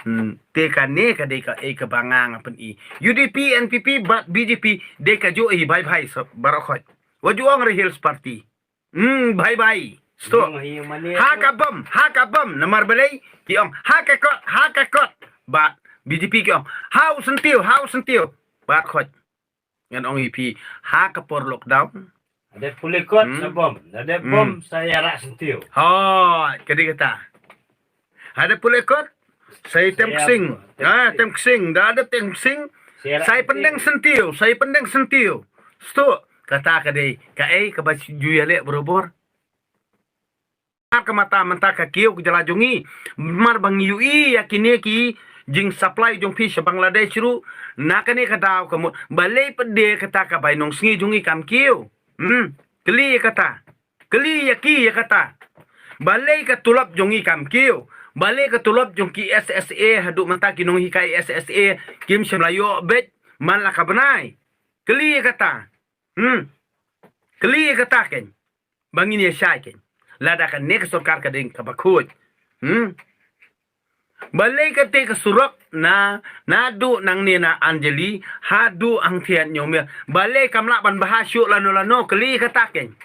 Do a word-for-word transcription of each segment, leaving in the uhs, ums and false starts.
Hmm, te kane ka dei kaei kaba nga nga pyni. U D P, N P P bad B J P dei kajuh hi, bye bye sa baroh khoit. Wat ju ong re Hills Party. Hmm, bye bye. Sdang. Ha ka bom, ha ka bom. Namar balei ki ong ha ka kot, ha ka kot. Bad B J P ki ong ha u syntiew, ha u syntiew. Bad khoit. Ngan ong ïa phi, ha ka por lockdown. Lada pule kot sa bom, lada bom sa ïarap syntiew. Hooid, ka dei kata. Lada pule kot sa ïa tem ksing. Ha, tem ksing, lada tem ksing sa ïa pyndeng syntiew, sa ïa pyndeng syntiew. Sdang, kata ka dei kaei kaba ju ïaleh barabor. Ka mata mynta ka kiew ka jylla jong ngi. Mar ba ngi ïohi ïa kine ki jingsupply jong phi sha Bangladesh ruh. Na kane ka daw ka mut balei pat de kata ka bainong sngi jong ngi kam kiew. Hmm. Kylli ïa kata. Kylli ïa ki ïa kata. Balei ka tulop jong ngi kam kiew. Balei ka tulop jong ki S S A haduh mynta ki nonghikai S S A kim shym la ïoh beit man la ka bnai. Kylli ïa kata. Hmm. Kylli ïa kata kein. Ba ngin ïa shai kein. Lada kane ka sorkar ka dei kaba khuid. Hmm. Balei kata ka surok na, naduh nangne na Anjali haduh hangtei Hynñiewmere. Balei kam lah ban bha shuh lano lano, kylli kata kein.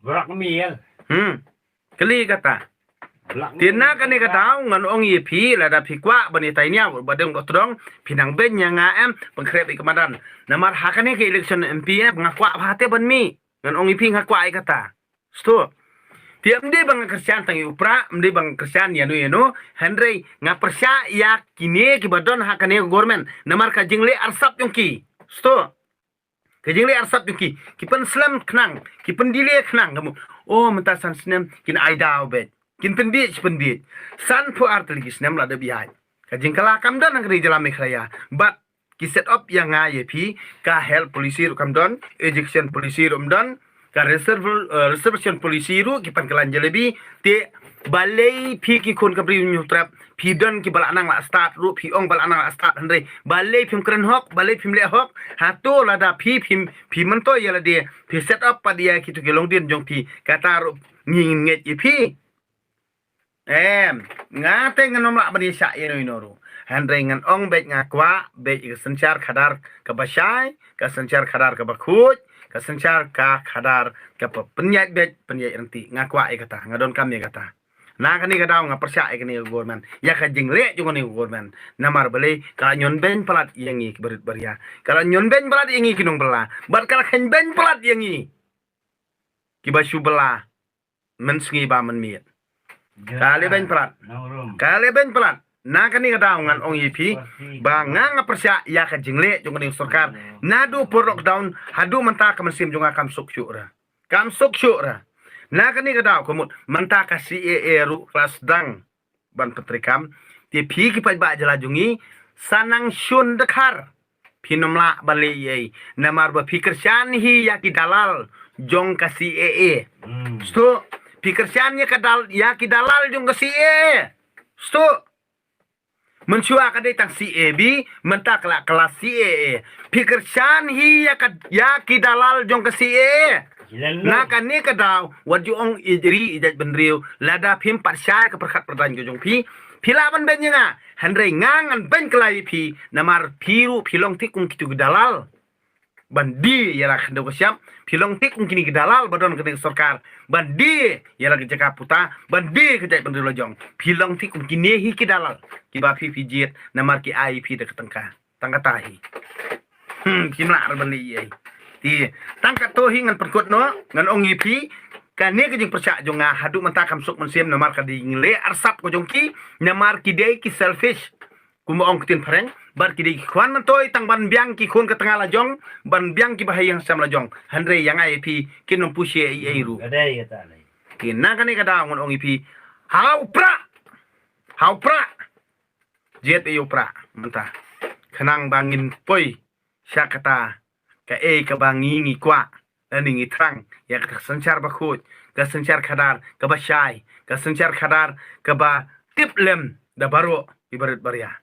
Brak miel. Hmm. Kylli kata. Te na kane ka daw ngan ong ïa phi, lada phi kwah ban ïa tai niaw ba dang dot trong, phi nang beiñ ïa nga em, pynkhreh ïa ka madan. Namar ha kane ka election M P em nga kwah bha te ban mih. Ngan ong ïa phi nga kwah ïa kata. Sdang. Te ym dei ba nga kyrshan tang ïa u Prah, ym dei ba nga kyrshan ïa no ïa no, hynrei nga pyrshah ïa kine kiba don ha kane ka government. Namar ka jingleh arsap jong ki. Sdang. Ka jingleh arsap jong ki, ki pynslem khnang, ki pyndelay khnang, ka mut. Oh, mynta san snem kin ai daw beit. Kin pyndih, kin pyndih. Sanphew ar tylli ki snem la dep ïaid. Ka jingkylla kam don ha ka ri jylla Meghalaya. Bad ki set up ïa nga ïa phi, ka health policy ruh kam don, education policy ruh kam don, ka reserve, eh, reservation policy ruh ki pan kylla jalebi, te balei phi ki khun ka briew Hynñiewtrep, phi don kiba la nang la stad ruh, phi ong ba la nang la stad, hynrei balei phim kren hok, balei phim leh hok. Hato lada phi phim, phi myntoi ïa lade, phi set up pat ïa kito ki longdien jong phi, kata ruh ngi ngin ngeit ïa phi. Em, nga te ngan ym lah ban ïa shah ïa no ïa no ruh. Hynrei ngan ong beit nga kwah beit ïa ka synshar khadar kaba shai, ka synshar khadar kaba khuid, ka synshar ka khadar kaba pynïaid beit, pynïaid ryntih. Nga kwah ïa kata, nga donkam ïa kata. Na kane ka daw nga pyrshah ïa kane ka government, ïa ka jingleh jong kane ka government. Namar balei ka la ñion beiñ palat ïa ngi ki barit baria. Ka la ñion beiñ palat ïa ngi ki nongbylla. Bad ka la kheiñ beiñ palat ïa ngi kiba shu bylla mynsngi bad mynmiet. Ka la beiñ palat. Ka la beiñ palat. Na kane ka daw ngan ong ïa phi ba nga nga pyrshah ïa ka jingleh jong kane ka sorkar. Naduh por lockdown haduh mynta ka mynsiem jong nga kam suk shuh re. Kam suk shuh re. Na kane ka daw ka mut mynta ka C A A ruh ka la sdang ban pyntreikam. Te phi ki paidbah jylla jong ngi, sa nang shun dkhar. Phin ym lah ban leh ei ei. Namar ba phi kyrshan hi ïa ki dalal jong ka C A A. Hmm. Sdang, phi kyrshan ïa ka dal-, ïa ki dalal jong ka C A A. Sdang. Mynshuwa ka dei tang C A B, mynta ka la, ka la C A A. Phi kyrshan hi ïa ka, ïa ki dalal jong ka C A A. Na kane ka daw, wat ju ong ïa ri ïa jaitbynriew, lada phim pat shai ka pyrkhat pyrdaiñ ka jong phi, phi lah ban beiñ ïa nga, hynrei nga ngan beiñ kylla ïa phi, namar phi ruh phi long thik kum kito ki dalal. Ban die ïa la ka khyndew ka shyiap, phi long thik kum kine ki dalal ba don kane ka sorkar. Ban die ïa la ka jaka puta, ban die ka jaitbynriew la jong. Phi long thik kum kine hi ki dalal kiba phi phi jied, namar ki ai phi da ka tyngka. Tang kata hi. Hmm, phim lah re ban leh ei ei. Te tang katto hi ngan pynkut noh, ngan ong ïa phi, kane ka jingpyrshah jong nga haduh mynta kam suk mynsiem namar ka jingleh arsap ka jong ki, namar ki dei ki selfish. Kumba ong ktien phareng, bad ki dei ki khwan myntoi tang ban biang ki khun ka tnga la jong, ban biang ki bahaïing hasem la jong. Hynrei ïa nga ïa phi kin ym push ei ei ruh. Ka dei kata lei. Te na kane ka daw ngan ong ïa phi, ha u Prah. Ha u Prah. Jied ïa u Prah mynta. Khnang ba ngin poi sha kata kaei kaba ngi ngi kwah. Lane ngi thrang ïa kata ka synshar bakhuid, ka synshar khadar kaba shai, ka synshar khadar kaba tip lem da baroh ki barit baria.